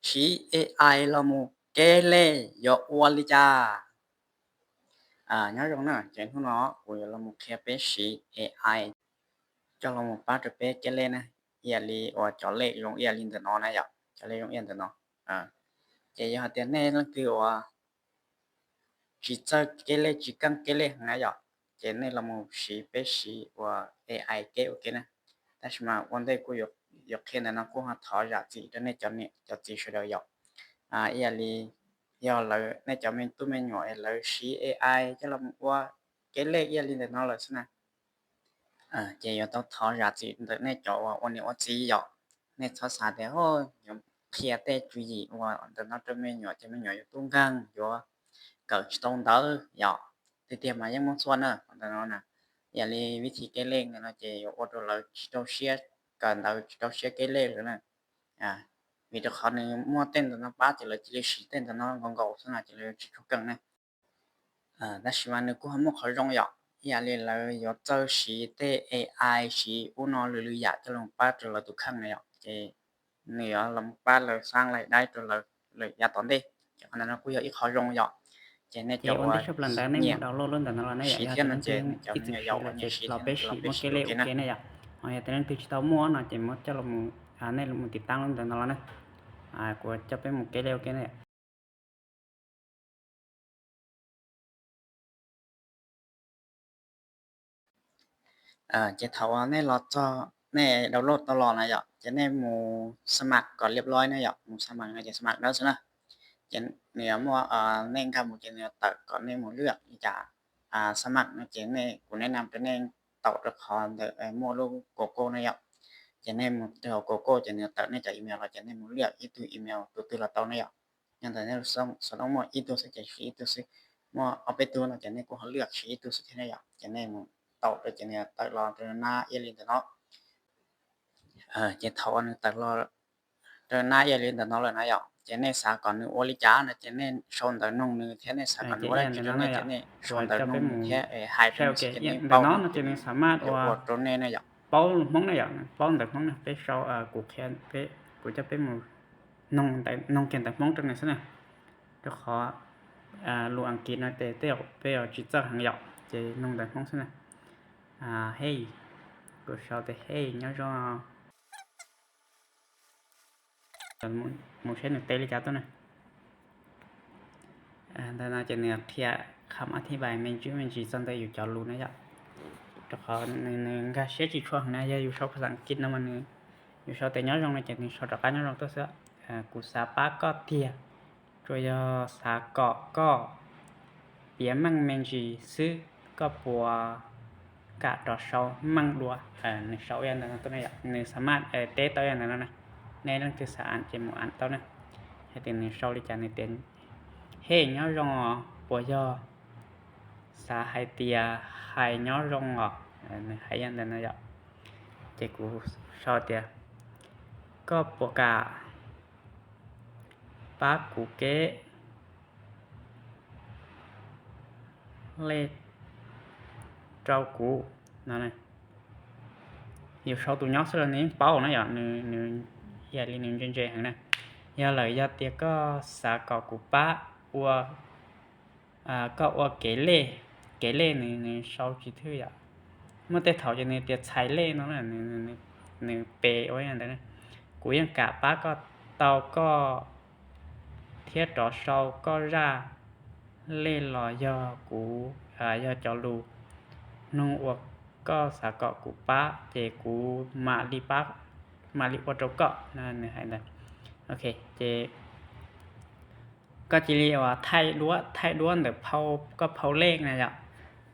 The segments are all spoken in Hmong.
siv A I los mus keb lej yuav ua li cas? Nyob zoo na, ces hnub no kuv yuav los mus qhia peb siv A I coj los mus pab rau peb keb lej na, ib yam li uas cov lej zoo ib yam li ntawm no na yom, cov lej zoo ib yam ntawm no. Ces yog hais tias nej leej twg uas tsis txawj keb lej tsis keej keb lej heev na yom, ces nej los mus siv peb siv uas A I keb ua ke na. Tab sis mas ua ntej kuj yuav qhia ntawm no kuj ho thov zam txim rau nej cov niam cov txiv sawv daws yom. Ib yam li yog lawv nej cov me tub me nyuam es lawv siv A I coj los mus ua keb lej ib yam li ntawm no lawm xwb na, ces yuav tau thov zam txim ntawm nej cov uas ua niam ua txiv yom. Nej txhob xav tias yuav qhia tej tswv yim uas ntawm no rau me nyuam ces me nyuam yuav tub nkeeg yuav kawm tsis tau ntawv yom. Tiag tiag mas yeej muaj txhua na, qhov ntawm no na, yam li vib thib keb lej ntawm no ces yuav ua rau lawv tsis rau siab kawm ntawv tsis rau siab keb lej lawm na. Vim rau qhov nws muaj tej ntawm no pab ces lawv cia li siv tej ntawm no nkaus nkaus xwb no ces lawv tsis tshua keej na. Tab sis mas nws kuj ho muaj qhov zoo yom, ib yam li lawv yuav txawj siv tej A I siv ub no lwm lwm yam coj los pab rau lawv tus kheej na yom, ces nws yuav los pab lawv xaab laim daib rau lawv lwm yav tom ntej. Ces qhov ntawm no kuj yog ib qho zoo yom. Ces nej cov uas nyiam siv thiab no ces cov me nyuam yaus uas nyiam siv thiab los peb siv ua ke na yom. Ho yog tias leej twg tsis tau muaj no ces muab coj los, nej los mus tiv taab lub ntawm no los na, kuv coj peb mus keb lej ua ke na yom. Ces thaum uas nej los txog, nej download tau los na yom, ces nej mus xab mam kom liab loib na yom, mus xab mam no ces xab mam dawb xwb na. Ces nws yuav muaj, nej nkag mus ces nws yuav tawm kom nej mus lwaj li cas xab mam no ces nej, kuv nej nam rau nej taum rau qhov ntawm muaj lub Google na yom. Ces nej mus rau hauv Google ces nws yuav tawm nej cov email los ces nej mus lwaj ib tug email tus twg los tau na yom. Nyob ntawm nej xov tooj muaj ib tug xwb ces siv ib tug xwb, muaj ob peb tug no ces nej kuj ho lwaj siv ib tug xwb thiab na yom. Ces nej mus taum rau ces nws yuav tawm los rau nab ib yam li ntawm no. Ces thaum uas nws tawm los rau nab ib yam li ntawm no lawm na yom, ces nej xav kom nws ua li cas no ces nej sau ntawv noog nws thiab nej xav kom nws ua dab tsi rau nej ces nej sau ntawv noog nws thiab hais rau nws ces nws paub no ces nws yuav ua rau nej na yom. Paub lus Hmoob na yom, paub ntawv Hmoob na, peb sau, kuv qhia, kuv coj peb mus noog kiag ntawv Hmoob rau nws xwb na. Rau qhov lus Askiv no ces tej zaum peb yuav tsis txawj heev yom, ces noog ntawv Hmoob xwb na. Hey, kuv sau tias hey nyob zoo. Mus saib nws teb li cas tuaj na. Ntawm no ces nws qhia kham a thi bai me ntsis me ntsis txog ntawm yus cov lus na yom. Rau qhov nws nkag siab tsis tshua heev na, yog yus sau phas xas Askiv no mas nws, yus sau tias nyob zoo no ces nws sau rov qab nyob zoo tuaj xwb. Kuv xav pab koj tiag, tsuas yog xav kom koj piav meej me ntsis xwb, koj puas kam rov sau meej dua? Nws sau ib yam ntawm no tuaj na yom, nws xav maj teb tau ib yam ntawm no na. Nej leej twg xav aim ces mus aim tau na. Hais tias nws sau li cas, nws tias, hej nyob zoo os, puas yog xav hais tias hais nyob zoo os? Nws hais ib yam ntawm no yom. Ces kuv sau tias, koj puas kam pab kuv keb lej rau kuv no? Yus sau tus nyob xwb los nws yeej paub na yom, nws, yam li nws ntse ntse heev na. Yog lawm yog tias koj xav kom kuv pab ua, koj ua kev lej, kev lej nws, nws sau tsis thwj yom. Muaj tej thaum ces nws tias txhais lej no, nws pes ua ntawd. Kuv yeej kam pab koj tau koj thiab rov sau koj zaj lej los yog kuv, yog cov lus noog uas koj xav kom kuv pab ces kuv mam li pab, mam li ua rau koj no, nws hais ntawd. Ok, ces koj cia li uas thaij duab, thaij duab ntawm phau, koj phau lej na yom.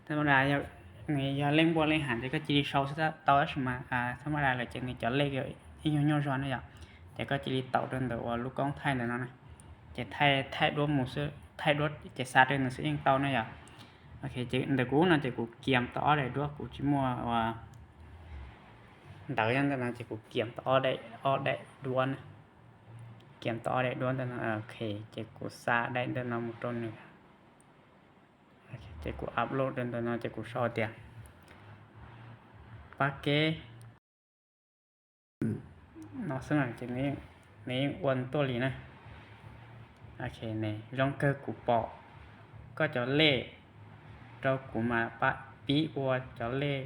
Thaj ma da nws yog lej npuaj lej ham ces koj cia li sau xwb tau, tab sis mas thaj ma da lawm ces nws cov lej ib nyuag nyuaj zog na yom. Ces koj cia li taum rau ntawm uas lub koob thaij ntawm no na. Ces thaij, thaij duab mus xwb, thaij duab ces xa rau nws xwb yeej tau na yom. Ok, ces ntawm kuv no ces kuv kiam tau ob daim duab, kuv tsis muaj uas ntawv ntawm no ces kuv kiam tau ob daim, ob daim duab na. Kiam tau ob daim duab ntawm no, ok, ces kuv xa daim ntawm no mus rau nws. Ces kuv upload rau ntawm no ces kuv sau tias pab keb no xwb na, ces nws yeej ua tuaj li na. Ok, ne, zoo kawg kuv pom koj cov lej rau kuv mas pib ua cov lej,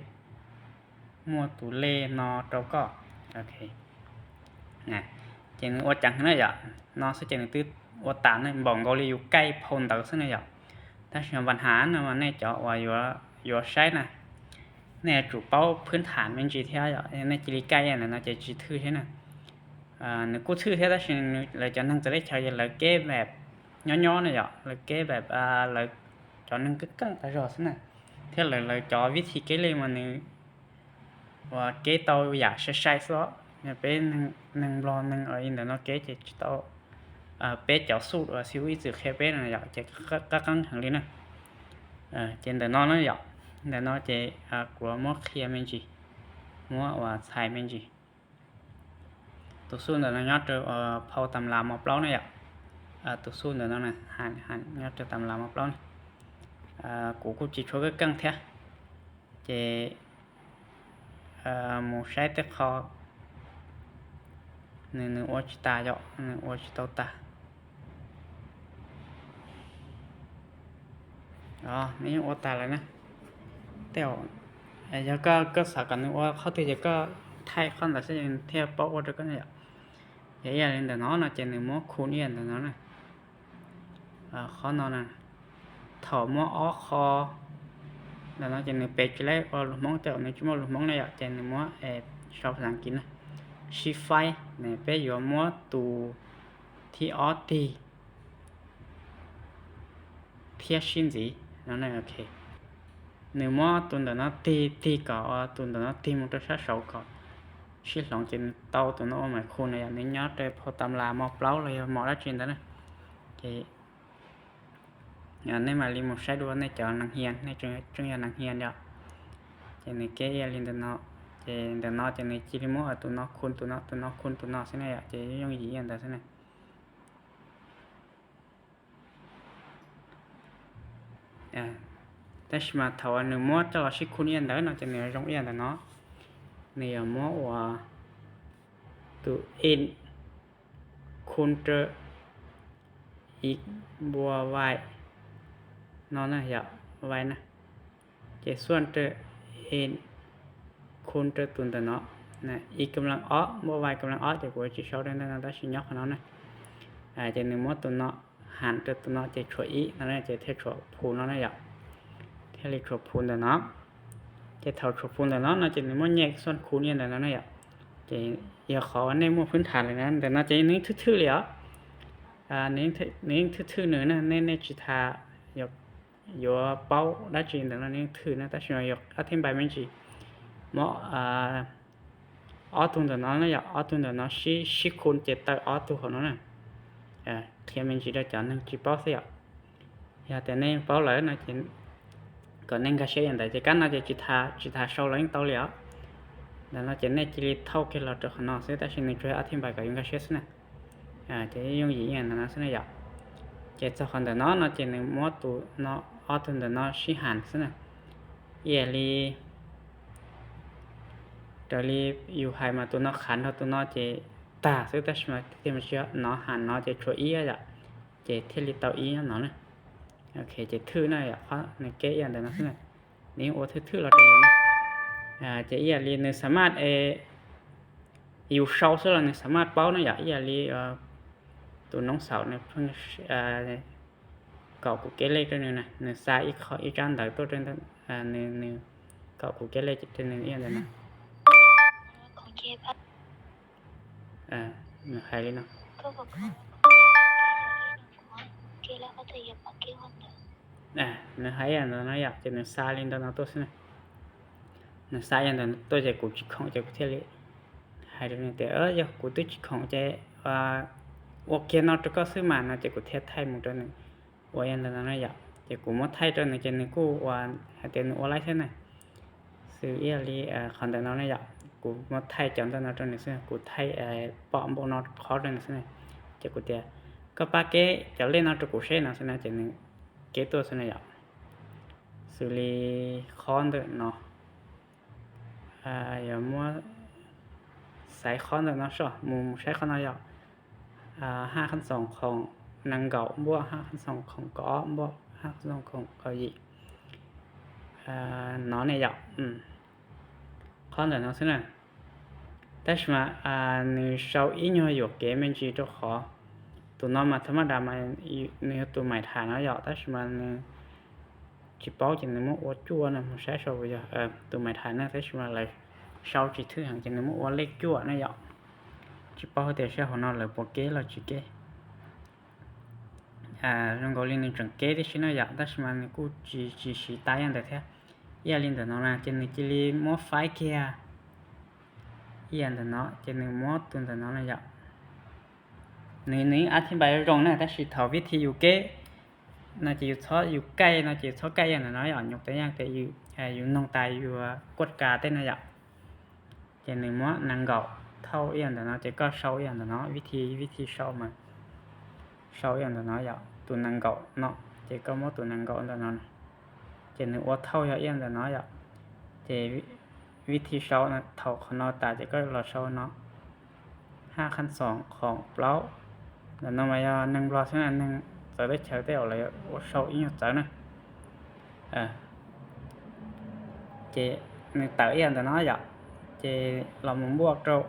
muaj tus lej no rau koj. Ok, ces nws ua ceev na yom, no xwb ces nws twb ua tas ne, npaum nkaus li yus kaij phau ntawv xwb na yom. Tab sis npam hav no mas nej cov uas yuav saib na, nej yuav tsum paub phwb tham me ntsis thiab yom, nej cia li kaij ntawm no ces tsis thwj thiab na. Nws kuj thwj thiab tab sis lawv cov neeg txawv teb chaws ces lawv keb pab nyob nyob na yom, lawv keb pab, lawv cov neeg keej keej tas zog xwb na, thiab lawv lawv cov vib thi keb lej mas nws uas keb tau yam sai sai xwb os. Peb neeg Nplog neeg ua li ntawm no keb ces tsis tau, peb cov xub uas xib hwb ib txwm qhia peb no yom, ces qab qeeb heev li na. Ces ntawm no na yom, ntawm no ces kuv muab qhia me ntsis, muab uas txhais me ntsis. Tus xub ntawm no nyob rau phau tam las mos plaub na yom. Tus xub ntawm no na, nyob rau tam las mos plaub na. Kuv kuj tsis tshua keej keej thiab, ces mus saib tej qho nws nws ua tsis tas yom, nws ua tsis tau tas. Nws yeej ua tas lawm na. Tej, yog koj xav kom nws ua qhov twg ces koj thaij qhov ntawd xwb thiaj paub ua rau koj yom. Ces ib yam li ntawm no no ces nws muab khu ib yam ntawm no na. Qhov no na, thaum muab ob qho ntawm no ces nws pem tsis laib ua lus Hmoob, tej zaum nws tsis muaj lus Hmoob na yom, ces nws muab sau xas kis na, shift five, peb yuav muab tus thib ob tig thiab sib ntxiv no. Nws muab tus ntawm no tig tig kom tus ntawm no tig mus rau sab saud kom sib hloov ces nws tau tus no ua mais khu na yom, nws nyob rau phau tam las mos plaub los yog mos dab tsi ntawd na. Ces nej mam li mus saib dua nej cov neeg hias, nej tseem yog neeg hias yom. Ces nws keb ib yam li ntawm no, ces ntawm no ces nws cia li muab tus no khu tus no, tus no khu tus no xwb na yom, ces yooj yim ib yam ntawd xwb na. Tab sis mas thaum uas nws muab coj los sib khu ib yam ntawd no ces nws zoo ib yam ntawm no, nws yuav muab ua tus in khu rau ib npua vai no na yom, vai na. Ces xuaj rau in khu rau tus ntawm no, ib kab leej ob, npua vai kab leej ob, ces kuv tsis sau rau ntawm no tab sis nyob qhov no na. Ces nws muab tus no ham rau tus no ces tshuav ib no ces thiaj tshuav phu no na yom, thiaj li tshuav phu ntawm no. Ces thaum tshuav phu ntawm no no ces nws muab nyem xuaj khu ib yam ntawm no na yom. Ces yog qhov uas nej muaj phwb tham lawm na, ntawm no ces nws yeej thwj thwj li os. Nws yeej thwj thwj nws na, nej nej tsis tas yuav paub dab tsi ntawm no nws yeej thwj na, tab sis mas yog ob thib npais me ntsis, muab ob tug ntawm no na yom, ob tug ntawm no sib sib khu ces tawm ob tug hauv no na. Qhia me ntsis rau cov neeg tsis paub xwb yom. Yog tias nej paub lawm no ces kom nej nkag siab ib yam ntawd, ces kab no ces tsis tas sau los yeej tau li os. Ntawm no ces nej cia li thauj kiag los rau qhov no xwb, tab sis nws tsuas yog ob thib npais kom yus nkag siab xwb na. Ces yooj yim ib yam ntawm no xwb na yom. Ces txog qhov ntawm no no ces nws muab tus no, ob tug ntawm no sib ham xwb na. Ib yam li raws li yus hais mas tus no qhav nrog tus no ces tag xwb, tab sis mas tiag mas tsis yog, no ham no ces tshuav ib yom, ces thiaj li tau ib no na. Ok, ces thwj na yom, qhov nws keb ib yam ntawm no xwb na. Nws yeej ua thwj thwj los rau yus na. Ces ib yam li nws xa maj, yus sau xwb los nws xa maj paub na yom, ib yam li tus noob xaum nws pheej kaum kuv kev lej rau nws na, nws xa ib qho ib tsab ntawv tuaj rau nws, nws kaum kuv kev lej rau nws ib yam ntawd na. Nws hais li no. Nws hais ib yam ntawd no yom, ces nws xa li ntawd no tuaj xwb na. Nws xa ib yam ntawd tuaj ces kuv tsis khoom ces kuv thiaj li hais rau nws tias yog kuv twb tsis khoom ces ua kiag no rau koj xwb mas no ces kuv thiaj thaij mus rau nws ua ib yam ntawd no na yom. Ces kuv muab thaij rau nws ces nws kuj ua hais tias nws ua laib thiab na. Xws ib yam li qhov ntawm no ne yom, kuv muab thaij cov ntawm no rau nws xwb, kuv thaij pom npaum no qhov rau nws xwb na. Ces kuv tias koj pab keb cov lej no rau kuv seb no xwb na, ces nws keb tuaj xwb na yom. Xws li qhov ntawm no, yog muab xaiv qhov ntawm no soj mus saib qhov no yom, haj qhov ntxoos khoom nees nkaum npuaj hab qhab xoom khoom kaum ob npuaj hab qhab xoom khoom kaum yim no ne yom. Qhov ntawm no xwb na. Tab sis mas nws sau ib nyuag yuam kev me ntsis rau qhov tus no mas tha maj das mas nws yog tus mais thais no yom, tab sis mas nws tsis paub ces nws muab ua cuaj no mus saib sau puas yog tus mais thais na, tab sis mas lawv sau tsis thwj heev ces nws muab ua lej cuaj na yom. Tsis paub hais tias sab hauv no lawv puas keb los tsis keb. Zoo nkaus li nws tseem keb tib si na yom, tab sis mas nws kuj tsis tsis siv tas ib yam ntawd thiab. Ib yam li ntawm no na ces nws cia li muab faib kiag ib yam ntawm no ces nws muab tus ntawm no na yom. Nws nws yeej ab thib npais zoo na, tab sis thaum vib thi yus keb no ces yus txhob, yus kaij no ces yus txhob kaij ib yam ntawm no yom, nyuam qhuav yam tias yus noog tas yus kuaj kas tej no yom. Ces nws muab nees nkaum thauj ib yam ntawm no ces koj sau ib yam ntawm no, vib thi vib thi sau mas sau ib yam ntawm no yom, tus nees nkaum no ces koj muab tus nees nkaum ntawm no, ces nws ua thauj yog ib yam ntawm no yom. Ces vib thi sau thaum qhov no tas ces koj los sau no, hab qhab xoom khoom plaub. Ntawm no mas yog neeg Nplog xwb na, neeg txawv teb chaws tej zaum lawv ua sau ib nyuag txawv na. Ces nws tawm ib yam ntawm no yom, ces los mus npuaj rau,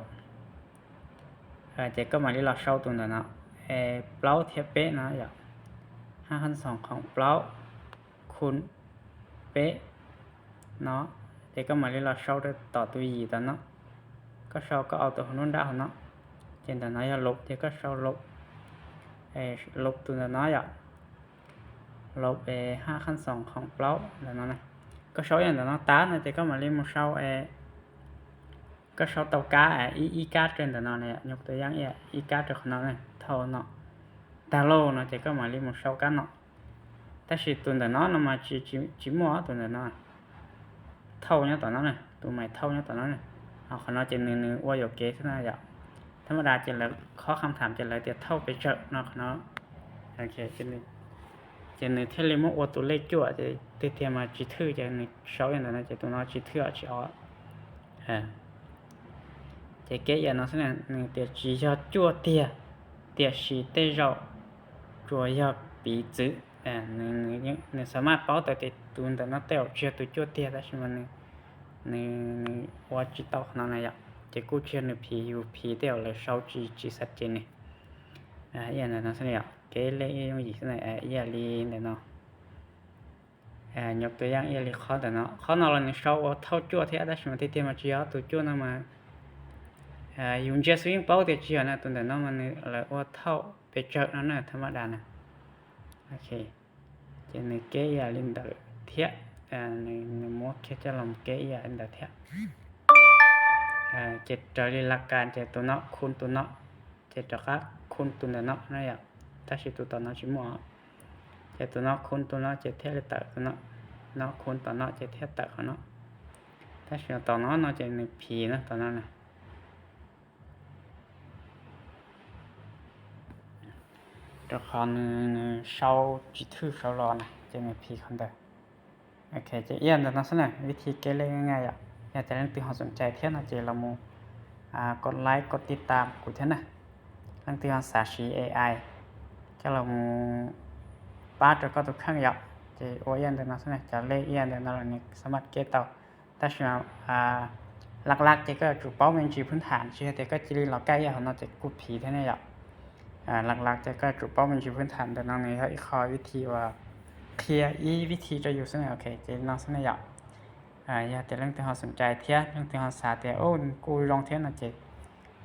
ces koj mam li los sau tus ntawm no, plaub thiab peb no yom, hab qhab xoom khoom plaub khu peb no, ces koj mam li los sau rau tom tus yim tom no, koj sau koj au tus hauv nruab nrab hauv no, ces ntawm no yog lub ces koj sau lub, lub tus ntawm no yom, lub hab qhab xoom khoom plaub ntawm no na. Koj sau ib yam ntawm no tas no ces koj mam li mus sau, koj sau tau kab, ib ib kab rau ntawm no na, nyuam qhuav yam ib kab rau qhov no na, thauj no tag lauj no ces koj mam li mus sau kab no. Tab sis tus ntawm no no mas tsis muaj, tus ntawm no thauj nyob tom no na, tus mais thauj nyob tom no na. Ho qhov no ces nws nws ua yuam kev xwb na yom. Tha maj das ces lawv khob kham tham ces lawv tias thauj pes tsawg no qhov no. Ces nws thiaj li muab ua tus lej cuaj ces tiag tiag mas tsis thwj ces nws sau ib yam ntawm no ces tus no tsis thwj tsis o. Ces keb ib yam no xwb na, nws tias tsis yog cuaj tiag, tiam sis tej zaum tsuas yog piv txwv. Nws xav maj paub tau tias tus ntawm no tej zaum tsis yog tus cuaj tiag tab sis mas nws ua tsis tau qhov no na yom, ces kuj tsis yog nws phiv, yus phiv tej zaum lawv sau tsis tsis xav ces nws. Ib yam ntawm no xwb na yom, keb lej yooj yim xwb na, ib yam li ntawm no. Nyuam qhuav yam ib yam li qhov ntawm no, qhov no los nws sau ua thauj cuaj thiab tab sis mas tiag tiag mas tsis yog tus cuaj no mas yus ntsia xwb yeej paub tias tsis yog na, tus ntawm no mas nws lawv ua thauj pes tsawg no na, tha maj das na. Ces nws keb ib yam li ntawd thiab, nws muab kiag coj los keb ib yam li ntawd thiab. Ces raws li laj kas ces tus no khu tus no, ces rov qab khu tus ntawm no na yom, tab sis tus tom no tsis muaj. Ces tus no khu tus no ces thiaj li tawm tus no, no khu tom no ces thiaj tawm qhov no. Tab sis tom no no ces nws phiv na, tom no na. Rau qhov nws sau tsis thwj sau los na ces nws phiv qhov ntawd. Ok, ces ib yam ntawm no xwb na, vib thi keb lej nyaj yom. Yog tias leej twg ho xoom cai thiab no ces los mus kos like kos tij tam kuv thiab na. Leej twg ho xav siv A I coj los mus pab rau koj tus kheej yom, ces ua ib yam ntawm no xwb na, cov lej ib yam ntawm no los nws xab maj keb tau. Tab sis mas laj laj ces koj yuav tsum paub me ntsis phwb tham, tsis yog tias koj cia li los kaij ib yam hauv no ces kuj phiv thiab ne yom. Laj laj ces koj yuav tsum paub me ntsis phwb tham, ntawm no nws yog ib qho vib thi uas qhia ib vib thi rau yus xwb na. Ok, ces no xwb ne yom. Yog tias leej twg ho xoom cai thiab leej twg ho xav tias kuj zoo thiab no ces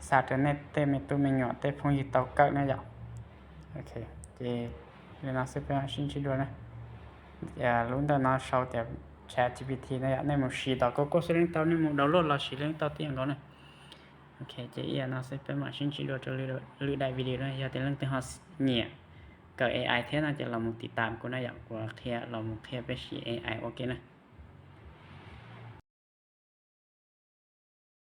xa rau nej tej me tub me nyuam tej phooj ywg tau kawm na yom. Ok, ces li no xwb peb mam sib ntsib dua na. Lub ntawm no sau tias ChatGPT na yom, nej mus siv tom Google xwb leej tau, nej mus download los siv leej tau tib yam nkaus na. Ok, ces ib yam no xwb peb mam sib ntsib dua rau lwm daim video na. Yog tias leej twg ho nyiam kawm A I thiab no ces los mus tiv tam kuv na yom, kuv qhia los mus qhia peb siv A I ua ke na.